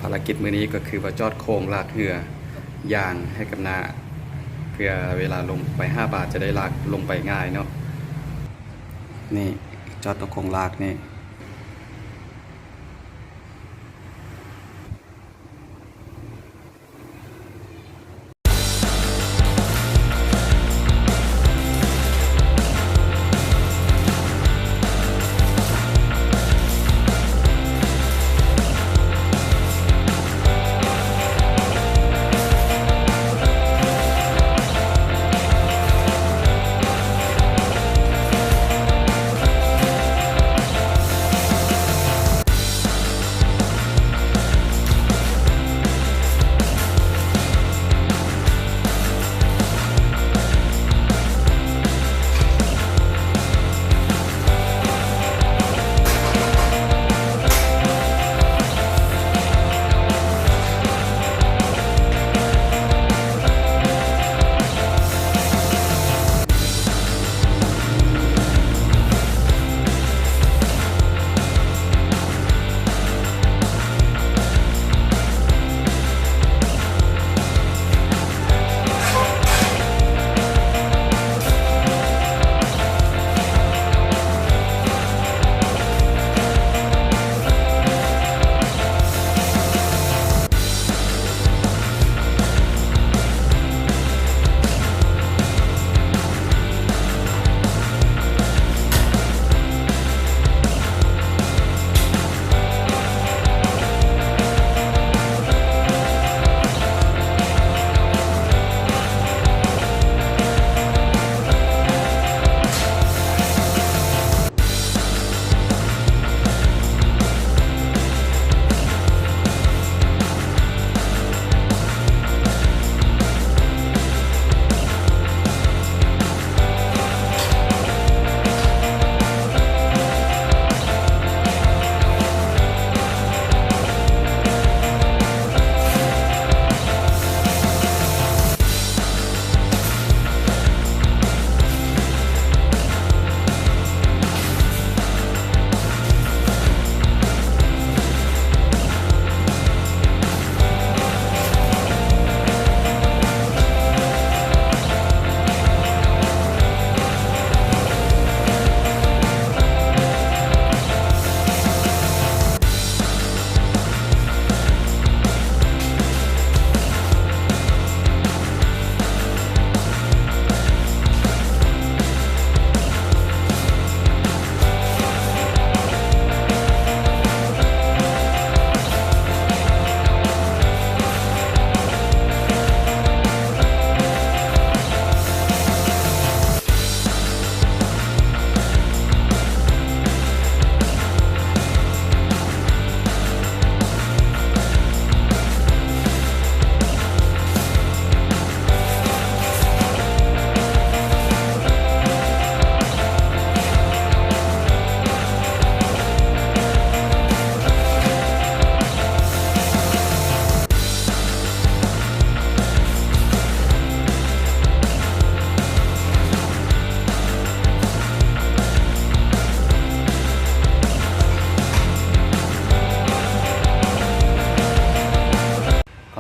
າລະກິດມື້ນີ້ກໍຄືວ່າຈອດໂຄງລາກເຮືອຢາງໃຫ້ກັບນ້າ ເພື່ອເວລາລົງໄປຫາປາຈະໄດ້ລາກລົງໄປງ່າຍເນາະ. ນີ້ຈອດຕົວໂຄງລາກນີ້.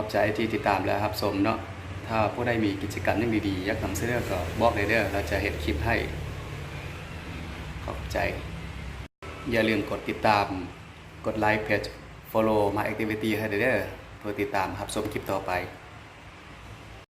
ຂອບໃຈທີ່ຕິດຕາມ ແລະ ຮັບຊົມເນາະ. ຖ້າຜູ້ໃດມີກິດຈະກຳຫຍັງດີໆ ຢາກນຳສະເໜີກໍບອກໄດ້ເດີ, ເຮົາຈະເຮັດຄລິບໃຫ້. ຂອບໃຈ. ຢ່າລືມກົດຕິດຕາມ, ກົດໄລຄ໌ເພຈ Follow My Activity ໃຫ້ເດີ ເພື່ອຕິດຕາມຮັບຊົມຄລິບຕໍ່ໄປ.